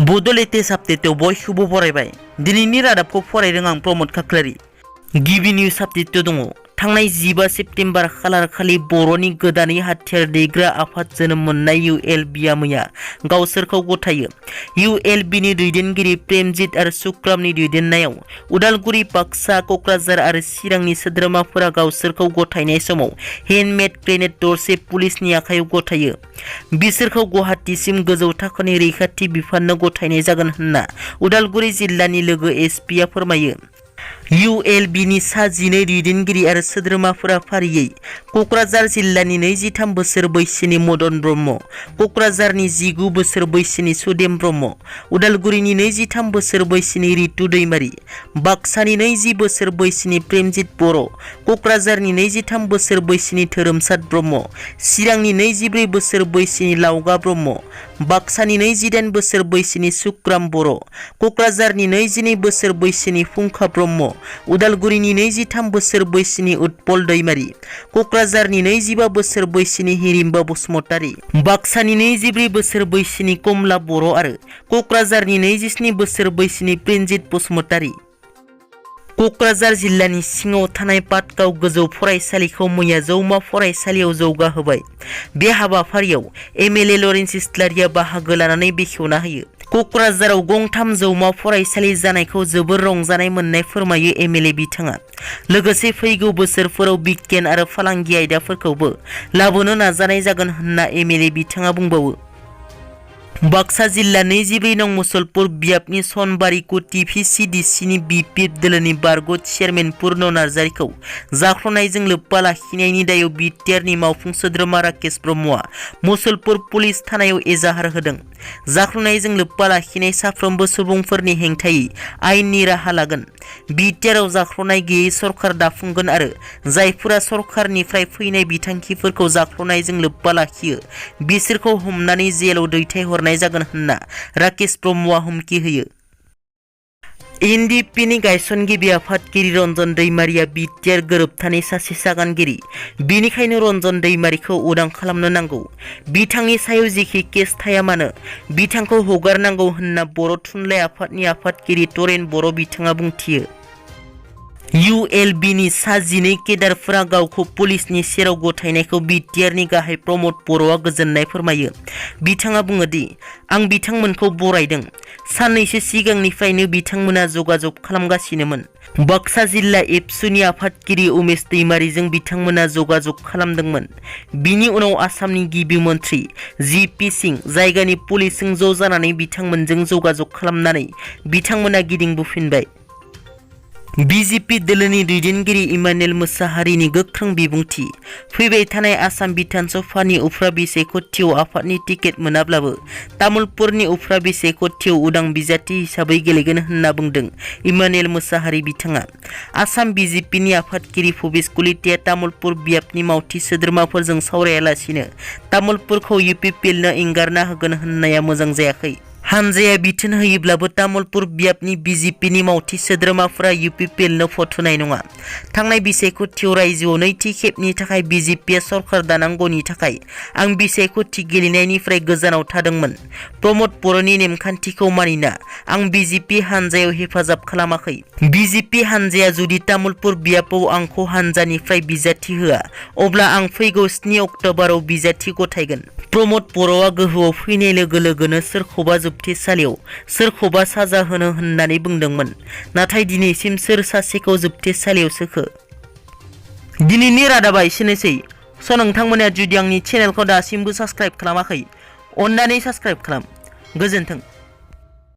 बड' लेटेस्ट आपडेटआव बयखौबो बरायबाय। दिनैनि रादाबखौ फरायदों आं प्रमद खाख्लारि। गिबि निउज आपडेट दङ। थांनाय 15 सेप्तेम्बर खालार खालि बर'नि गोदानै हाथियार दैग्रा आफाद जोनोम मोननाय ULB-आ मैया गावसोरखौ गथायो। ULB-नि दैदेनगिरि प्रेमजित आरो सुक्रामनि दैदेननायाव उदालगुरि, बाक्सा, क'क्राझार आरो चिरांनि सोद्रोमाफोरा गावसोरखौ गथायनाय समाव हेन्डमेड ग्रेनेड दरसे पुलिसनि आखायाव गथायो। बिसोरखौ गुवाहाटीसिम गोजौ थाखोनि रैखाथि बिफाननो गथायनाय जागोन होनना उदालगुरि जिल्लानि लोगो SP-आ फोरमायो। ULB-नि सा 12 दैदेनगिरि आरो सोद्रोमाफोरा फारियै क'क्राझार जिल्लानि 23 बोसोर बैसोनि मदन ब्रह्म, क'क्राझारनि 19 बोसोर बैसोनि सुदेम ब्रह्म, उदालगुरिनि 23 बोसोर बैसोनि रितु दैमारि, बाक्सानि 20 बोसोर बैसोनि प्रेमजित बर', क'क्राझारनि 23 बोसोर बैसोनि धोरोमसाद ब्रह्म, चिरांनि 24 बोसोर बैसोनि लावगा ब्रह्म, बाक्सानि 28 बोसोर बैसोनि सुक्राम बर', क'क्राझारनि 22 बोसोर बैसोनि फुंखा ब्रह्म, उदालगुरिनि 23 बोसोर बैसोनि उत्पल दैमारि, क'क्राझारनि 25 बोसोर बैसोनि हिरिम्बा बसुमतारी, बाक्सानि 24 बोसोर बैसोनि कमला बर' आरो क'क्राझारनि 27 बोसोर बैसोनि प्रेमजित बसुमतारी। क'क्राझार जिल्लानि सिङाव थानाय पाटगाव गोजौ फरायसालिखौ मैया जौमा फरायसालियाव जौगाहोबाय। बे हाबाफारियाव MLA लरेन्स इस्लारिया बाहागो लानानै बेखेवना होयो। क'क्राझाराव गंथाम जौमा फरायसालि जानायखौ जोबोर रंजानाय मोननाय फोरमायो MLA बिथाङा। लोगोसे फैगौ बोसोरफोराव बिगियान आरो फालांगि आयदाफोरखौबो लाबोनो नाजानाय जागोन होनना MLA बिथाङा बुंबावो। बाक्सा जिल्ला 24 नं मुसलपुर बियाबनि सनबारिखौ TPCDC-नि BP दोलोनि बारग' चेयारमेन पुर्न नार्जारीखौ जाख्ल'नायजों लोब्बा लाखिनायनि दायाव BTR-नि मावफुं सोद्रोमा राकेश ब्रह्मआ मुसलपुर पुलिस थानायाव एजाहार होदों। जाख्ल'नायजों लोब्बा लाखिनाय साफ्रोमबो सुबुंफोरनि हेंथायै आयेननि राहा लागोन। BTR-आव जाख्ल'नाय गैयै सरखार दाफुंगोन आरो जायफोरा सरखारनिफ्राय फैनाय बिथांखिफोरखौ जाख्ल'नायजों लोब्बा लाखियो बिसोरखौ हमनानै जेलाव दैथायहरनाय जागोन होनना राकेश ब्रह्मआ हुमखि होयो। NDP-नि गायसनगिरि आफादगिरि रन्जन दैमारिया BTR गोरोबथानि सासे सागानगिरि। बेनिखायनो रन्जन दैमारिखौ उदां खालामनो नांगौ। बिथांनि सायाव जेखि केस थाया मानो बिथांखौ हगारनांगौ होनना बर' थुनलाइ आफादनि आफादगिरि तरेन बर' बिथाङा बुंथियो। ULB-नि सा 12 केडारफोरा गावखौ पुलिसनि सेराव गथायनायखौ BTR-नि गाहाय प्रमद बर'आ गोजोननाय फोरमायो। बिथाङा बुङो दि आं बिथांमोनखौ बरायदों। साननैसो सिगांनिफ्रायनो बिथांमोना जगाजग खालामगासिनोमोन। बाक्सा जिल्ला एबसुनि आफादगिरि उमेश दैमारिजों बिथांमोना जगाजग खालामदोंमोन। बिनि उनाव आसामनि गिबि मन्थ्रि GP सिंह जायगानि पुलिसजों ज' जानानै बिथांमोनजों जगाजग खालामनानै बिथांमोना गिदिंबोफिनबाय। BJP दोलोनि दैदेनगिरि इमानुएल मोसाहारिनि गोख्रों बिबुंथि। फैबाय थानाय आसाम बिधान सभानि उफ्रा बिसायख'थियाव आफादनि टिकेट मोनाब्लाबो तामुलपुरनि उफ्रा बिसायख'थियाव उदां बिजाथि हिसाबै गेलेगोन होनना बुंदों इमानुएल मोसाहारि बिथाङा। आसाम BJP-नि आफादगिरि भुपेश कलिताया तामुलपुर बियाबनि मावथि सोद्रोमाफोरजों सावरायालासिनो तामुलपुरखौ UPPL-नो एंगारना होगोन होननाया मोजां जायाखै। हानजाया बिथोन होयोब्लाबो तामुलपुर बियाबनि BJP-नि मावथि सोद्रोमाफोरा UPPL-नो भट होनाय नङा। थांनाय बिसायख'थियाव रायजोआव नैथि खेबनि थाखाय BJP-आ सरखार दानांगौनि थाखाय आं बिसायख'थि गेलेनायनिफ्राय गोजानाव थादोंमोन। प्रमद बर'नि नेमखान्थिखौ मानिना आं BJP हानजायाव हेफाजाब खालामाखै। BJP हानजाया जुदि तामुलपुर बियाबाव आंखौ हानजानिफ्राय बिजाथि होआ अब्ला आं फैगौ 7 अक्ट'बराव बिजाथि गथायगोन। प्रमद बर'आ गोहोआव फैनाय लोगो लोगोनो सोरखौबा जोबथेसालियाव सोरखौबा साजा होनो होननानै बुंदोंमोन। नाथाय दिनैसिम सोर सासेखौ जोबथेसालियाव सोखो? दिनैनि रादाबा एसेनोसै। नोंथांमोना जुदि आंनि चेनेलखौ दासिमबो साबस्क्राइब खालामाखै अन्नानै साबस्क्राइब खालाम। गोजोन्थों।